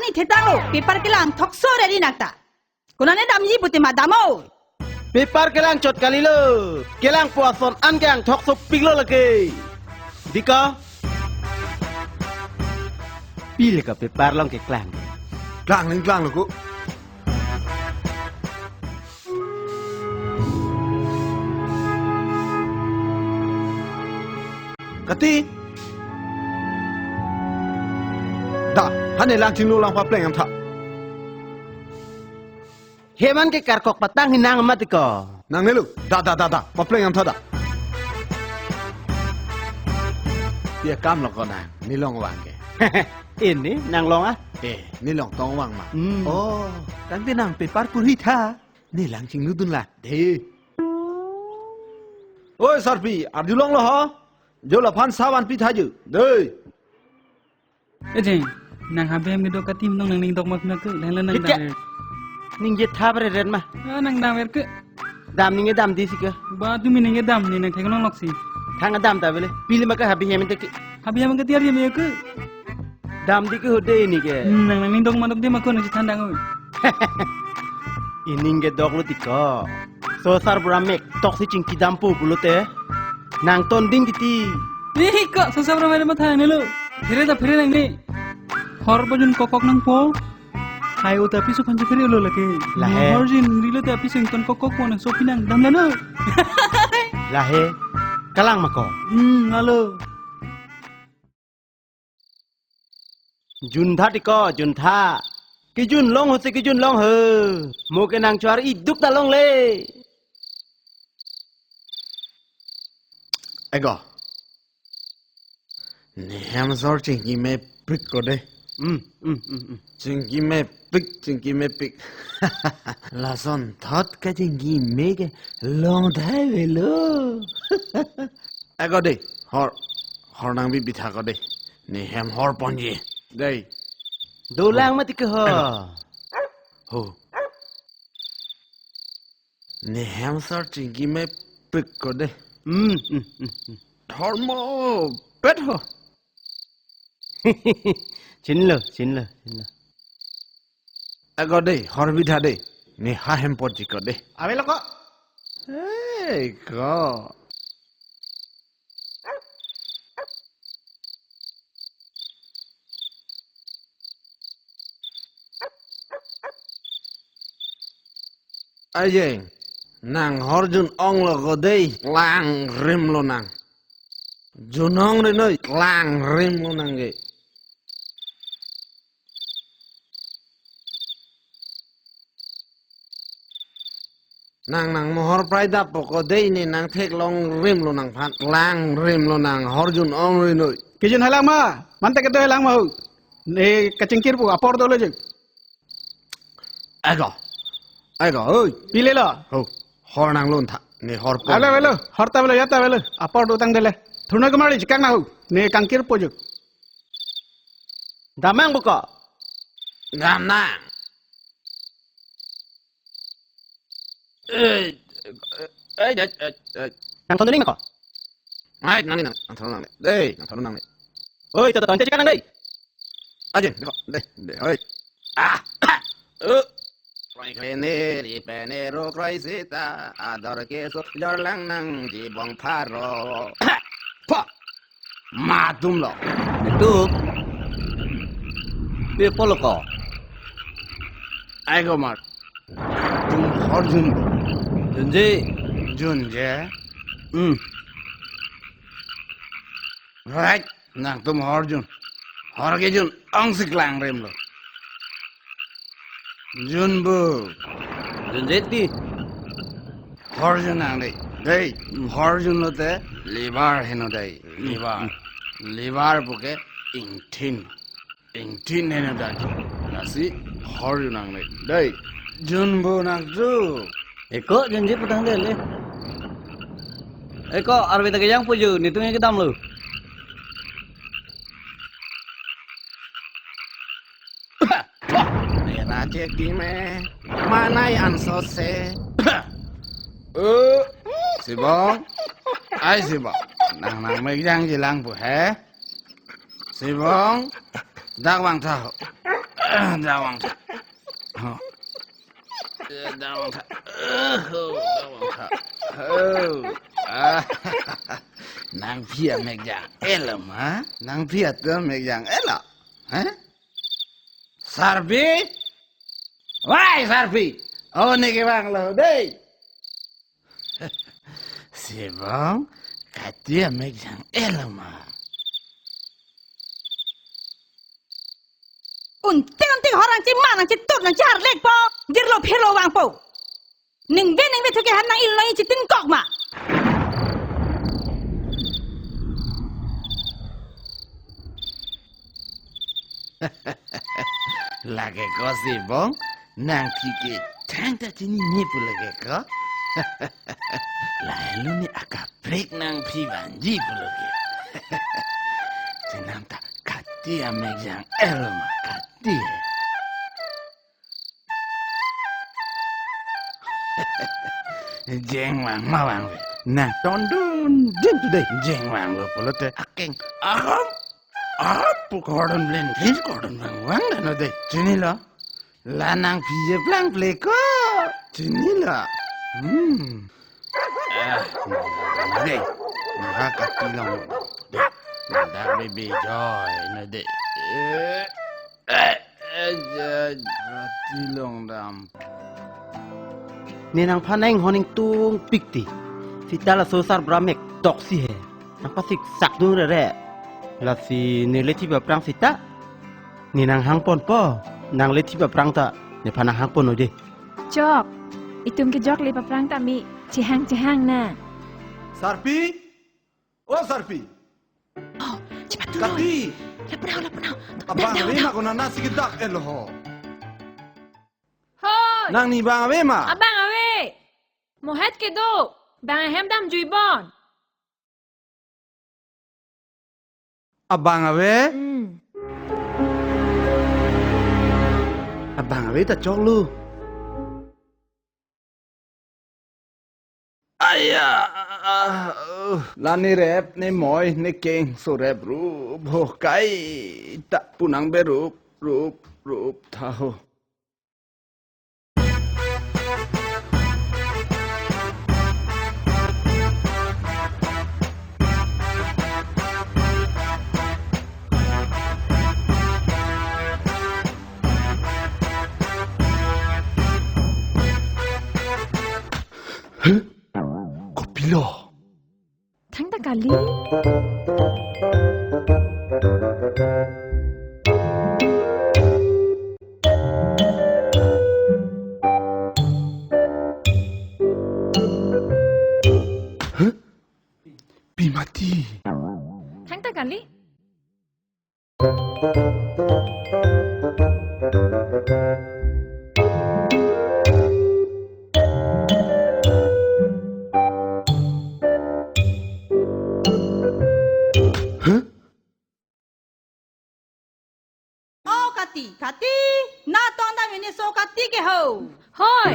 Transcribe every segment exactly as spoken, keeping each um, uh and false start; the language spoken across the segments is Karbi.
Ni thetang lo, paper kelang thokso ready nang ta. Konane damji pute ma dam o. Paper kelang chot kalilo. Kelangpo ason an kang thokso piklo lake. Diko. Pile ko paper along keklang. Klang ling klang lo ko. Kati? Da, hane lang chinglu lang papleng am tha. Hem an ke karkok patang hinang amat ko. Nangne lo, da, da, da, da, papleng am tha da. Dia kam lo ko nang, ne long vang ke. Ini nang long ah? Eh, ne long tong vang ma. Hmm. Oh, tangte nang paper purhi tha. Ne lang chinglu dun la. De. Oi, sarpi, arjulong lo ho? Jo laphan savan pi tha jo. De. Ejeng, nang habe hem kedo katim nong nang ning dok mat na ke, lang lang nang Hikya. Dam er. Ning je tha bre ren ma. Ah, nang dam er ke. Dam ning e dam di si ke. Ba tumi ning e dam ne nang thek long lok si. Thang dam ta bele. Pili ma ke habe hem te ke. Habe hem ke tiar hem ke. Dam di ke hode ini ke. Hmm, nang nang ning dok mat dok de ma ko nang si thandang oi. Ining ke dok lo ti ko. Sosar bura mek tok si chingki dampo pulote. Nang ton ding titi. Ni ko sosar bura mek matha ne lo. Phere ta phere nang ni. Hor bajun kokok nangpo. Hai uta piso panji phere lo lake. Lahe. Hor jin rilo ta piso ington kokok po nang sopi nang dam lano. Lahe. Kalang ma ko. Hmm, alo. Juntha ti ko, juntha. Kejun long ho se kejun long ho. Mo ke nang chuar iduk ta long le. Ego. Ne hem sor chingki mepik ko de. Hmm, hmm, hmm, hmm. Chingki mepik, chingki mepik. Lason thot ka chingki me ke long thai velo. Ego de, hor, hor nang bi bitha ko de. Ne hem hor ponji. Dei. Dolang mati ke ho. Ho. Ne hem sor chingki mepik ko de. Hmm, hmm, hmm, hmm. Dhormo pet ho. Chinlo, chinlo, chinlo. Ego de, hor bitha de. Ne ha hem ponji ko de. Avelo ko. Hey, ko. Ajeng, nang hor jun ong lo ko dei, klang rim lo nang. Jun ong ri noi, klang rim lo nang ke. Nang nang mohor prai dap po ko dei ne nang theklong rim lo nangphan. Klang rim lo nang hor jun ong ri noi. Kejun halang ma, mante kedo halang ma ho. Ne kachingkir pu apor dolo je. Ego. Ego, oi. Pile lo. Ho. Hor nang lun tha. Ne hor po. Alo, alo. Hor ta velo, ya ta velo. Apor do tang dele. Thurna kumar li chikang na ho. Ne kangkir po je. Damang buka. Damang. Eh, eh, eh, eh, eh. Nang thondun ma ko? Ai, nang, nang, nang thondun nang. Dei, nang thondun nang. Oi, to, to, to, ante chikang nang dei. Ajeng, dei, dei, dei, oi. Ah, ah, eh. Kroi kroi ne, ri pe ne, ro kroi sita, ador keso, jor lang nangji bong pharo. Pa! Matum lo. Itu. Pi apor lo ko? Ai ko mar. Tum hor jun. Junji. Junji. Hmm. Right. Nangtum hor jun. Hor kejun ong si klang rim lo. Jun bu. Junji ti. Hor jun nang dei. Dei, hor jun lote liver heno dei. Liver. Hmm. Liver puke ingthin. Ingthin heno dei. Lasi hor jun nang dei. Dei, jun bu nang tu. Eko junji putang dele. Eko arve ta kejang puju, netum yang kedam lo. Ena cek di me. Manai anso se. Eh, Sibong. Ai Sibong. Nang nang me jang jilang pu he. Sibong. Dak vang tha ho. Ah, dawang tha. Oh. Eh, dawang tha. Eh, oh, dawang tha. Oh. Ah. Nangphi amek jang-etlo ma? Nangphi atum amek jang-etlo? Ha? Sarpi? Wai, Sarpi! Oh, ne kevanglo dei. Sibong, kati amek jang-etlo ma? Untik untik horang chiman nangchitur nangchiharlekpo, dirlo phirlo vangpo. Ningve ningve thuke han nang-ilno-i chitinkok ma? Lake ko Sibong, nangphi ke thangta chinine pu lake ko. Lahelo ne akaprek nangphi vanji pulo ke. Chenam ta kati amek jang-etlo ma kati. Jengvang ma vangve. Nang tondun din tu dei jengvanglo pulote akeng aham aham pu kordon blen blen kordon vangvang dano dei. Chinilo? La nangphi je plangple ko. Chinilo? Hmm. Ah, dei. Maha kati long. Dei. Dak bebe joy na dei. Eh, eh, eh, eh, kati long dam. Ne nangphan nang honing tungpik ti. Sita laso sarbura mek doksi he. Nangpasik sak dun rere. Lasi ne le thip aphrang sita. Ne nanghangponpo. Nang le thip aphrang ta. Nephan nanghangpon-o dei. Chok. Itum ke jok le aphrang ta mi. Chehang chehang na. Sarpi? O Sarpi! Oh, cepat turun. Kati! Lapor ho, lapor ho. Abang ave ma konat nasi kedak-etlo ho. Hoi! Nangning abang ave ma? Abang ave. Mohet kedo. Bang ahem damjuibon. Abang ave? Hmm. Abang ave ta choklo. Aya, ah, uh, la ne rep, ne moi, ne keng, so rep rup, ho kaita pu nangbe rup, rup, rup, tha ho. Huh? Kopilo? Thangta kali. Huh? Pi mati. Thangta kali. Huh? O kati, kati, natong dam ini so kati ke ho. Hoi.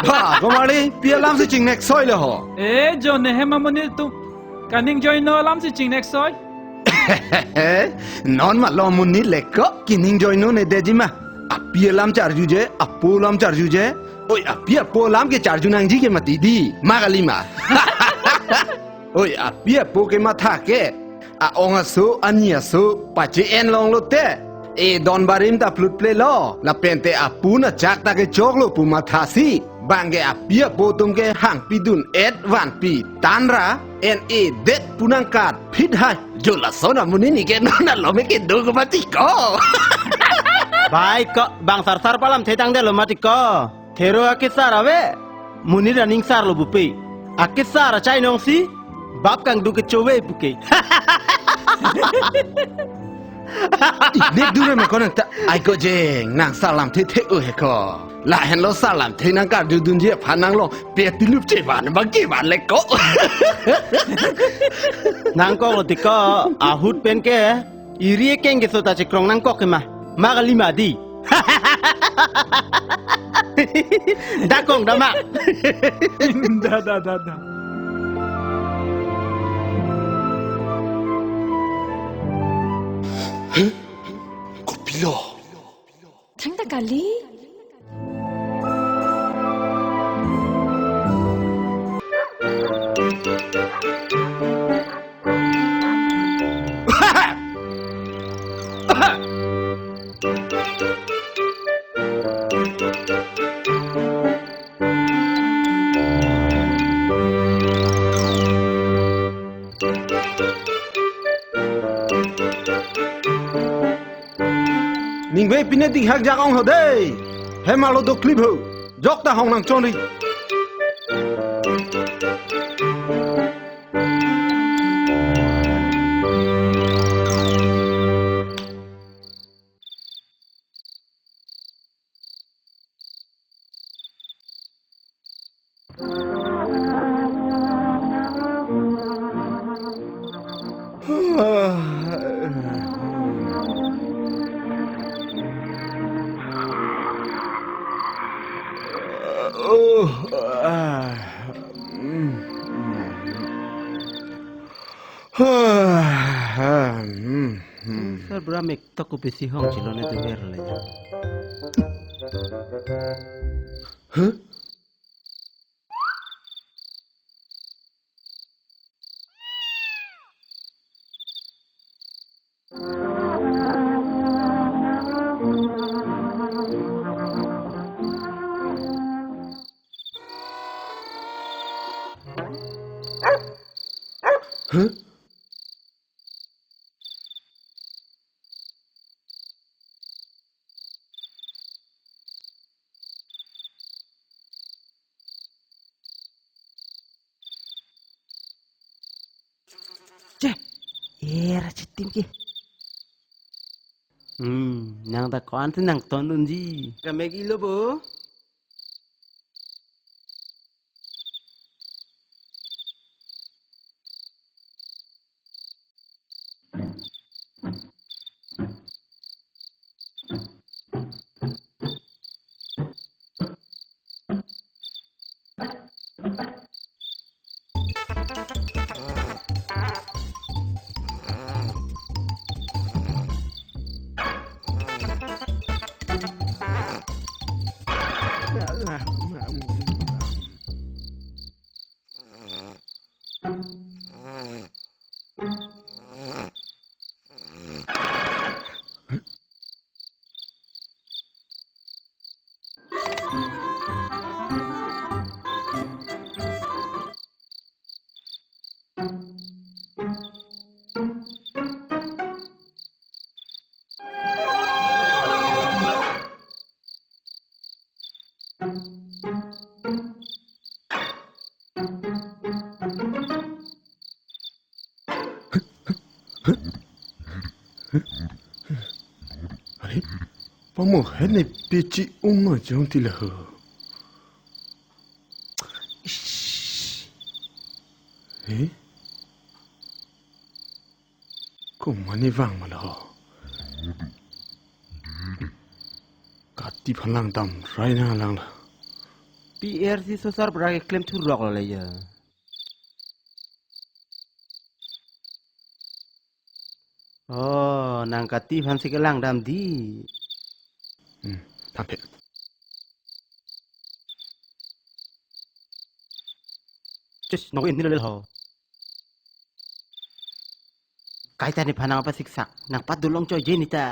Ba, komarli, pi alam si chingnek soi le ho. Eh, jo ne hem amonit atum. Kaningjoino alam si chingnek soi. Non ma lo amonit le ko, kaningjoinone detji ma. Api alam charjuje, apo alam charjuje. Oi, api apo alam ke charju nangji ke mati dei. Ma kali ma. Oi, api apo kematha ke. A-ong aso, ani aso, pache-en longlo te. E don barim ta plutplelo. Lapen te apun achak ta kechoklo pu mathasi. Bang ke api apo atum ke hangpi dun-et vanpi tanra. En-edet pu nangkat phit hai. Jo lason amonit ni ke non alom ke do ke mati ko. Bai ko, bang sarsar pu alam thetang detlo mati ko. Thero akesar ave. Monit aning sarlo bupe. Akesar achainong si bap kangduk kechove puke. Inek dure ma konang ta ai ko jeng nang salam thethe o he ko. Lahenlo salam the nangkarju dunji aphan nanglo pe tilup chevan bang kevan le ko. Nangkoklo ti ko ahut pen ke iri ekeng keso ta chekrong nangkok ke ma. Ma kali ma dei. Dakong dama. Da, da, da, da. Kopilo? Thangta kali. Ningve pine dinghak jak ong ho dei. Hem arlo doklip ho. Jokta hong nangchonri. Oh, ah, mm, mm. Ah, mm, mm. Sir, bra mek tok ko besi hong chilo ne tu her le. Huh? Huh? Che, era chitim ke. Hmm, nang ta ko-an si nangtondunji. Kamek ilo bo. Are, pamohet ne pechi-um ma jong ti la ho. Ish. Eh? Komat ne vang ma la ho. Katiphan langdam rai nanglang la. P R C sosar bra keklem thurok lo le ya. Oh, nang katiphan si kelang dam di. Hmm, thamphe. Chis, nong in nilo lel ho. Kaita nephan nangpasiksak, nangpadolong choi je neta.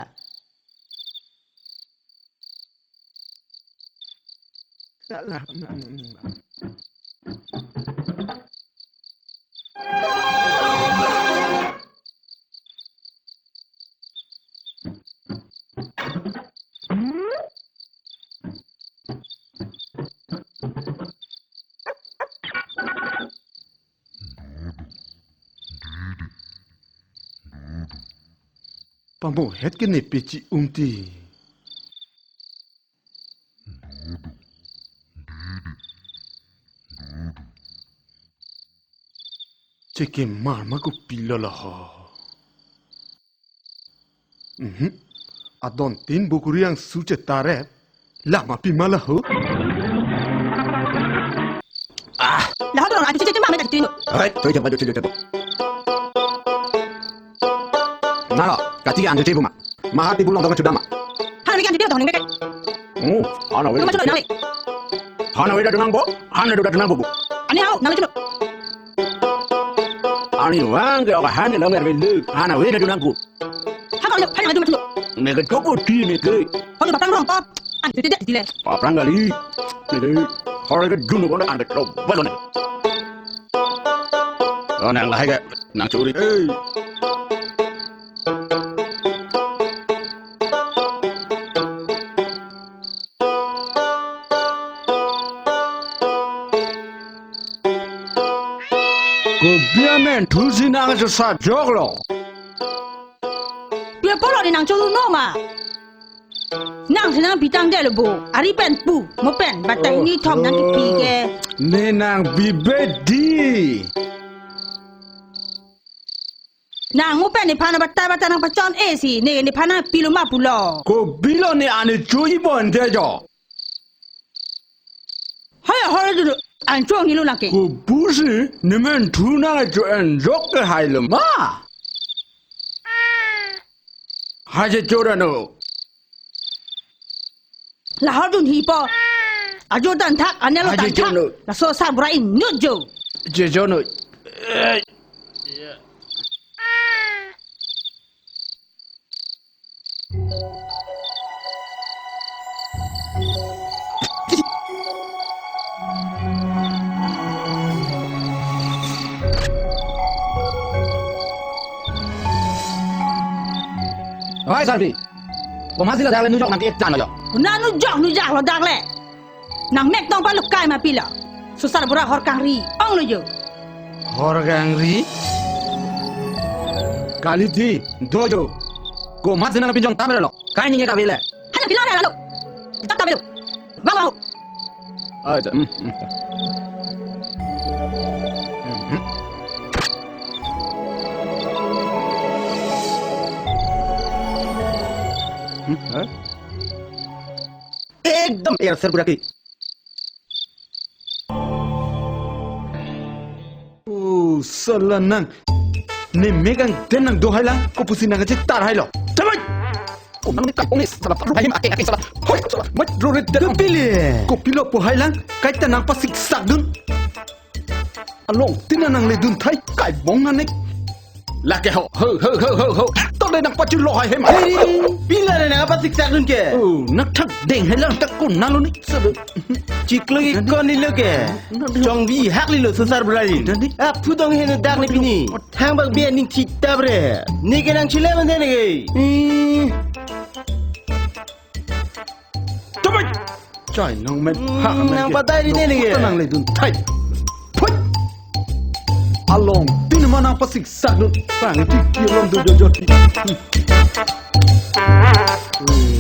Pamohet ke ne pechi-um ti. Chekemar ma kopilo la ho. Mhm. Adon tin bukuri angsu chetare. Lama pima laho. Ah. Lahon dong, adu cicit mama tadi tino. Hai, tuh jangan lucu-lucu. Nalo, kati ando cebu ma. Mahati pulang dong cudama. Hana bikin video dong nih. Hmm, hana weda. Cuma cuma nang le. Hana weda dunang bo, hana weda dunang bo. Ani hau, nang le cuma. Ani wang ke oka hana lo mer belu, hana weda dunang ku. Hana lo, hana cuma cuma. Mega cukup di mega. Hau, batang rong pop. An itu tidak dile. Paprang kali. Mega. Hore ke dunu kona an ke lo balon. Oh, nang lahai ke, nang curi. Hei. Kopi amen thusi nang chosat joklo. Pia polo ni nang cholu no ma. Nang si nang pitang delo bo. Ari pen pu, mo pen, batai ni thom nang kipi ke. Ne nang bibedi. Nang mo pen nephan bata bata nang pachon e si, ne nephan nang pilo ma pulo. Kopilo ne ani chuji bon de jo. Haya hore dulu, an chuang ni lo nang ke. Kopusi, nemen thu nang chu an jok ke hai lo ma. Haje chora no. Lahor dun hipo. Ajo dan thak, ane lo Ajo dan thak. Jono. Laso sarbura inut jo. Je jono. Eh. Oi, Sarpi. Komatsi ladak le nujok nang ke tan lo jo. Nang nujok nujak lo dak le. Nang mek tong pa lukai ma pilo. Laso sarbura hor kangri ong lo jo. Hor kangri? Kali di, do jo. Komatsi nang pinjong tamre lo. Kai ninge kavile. Hana pilo re lo. Tak kavilo. Bang bang. Aja. Hmm, hmm. Hmm, hmm. Hmm, eh? Ekdom er sarbura ke. Oh, sala nang. Ne megang den nang do hai lang, kopusi nang aje tar hai lo. Tamai! Ko nang ni kak ongis, sala paru hai ma ke, ke sala. Hoi, sala. Mat ro re den. Kopilo. Kopilo pu hai lang, kaita nang pasik sak dun. Along, tina nang le dun thai, kai bong nang nek. Lake ho, ho, ho, ho, ho, ho. Tole nang pachu lo hai he ma. Hey, pila le nang pasik sak dun ke? Oh, nang thak deng hai lang tak kon nang lo ni. Sebe. Chiklo ikon ni lo ke. Chongvi hak li lo laso sarbura li. Dandi. Ah, pudong he no dak ni pini. Thangbak biya ning thitap re. Neke nang chile mande neke. Hmm. Tamai. Chai nang men. Hmm, ha, nang men ke. Patai di ne neke. Nang le dun thai. Put. Along. Tin ma nang pasik sak dun. Sang ti ki long dun dun jot. Hmm. Hmm.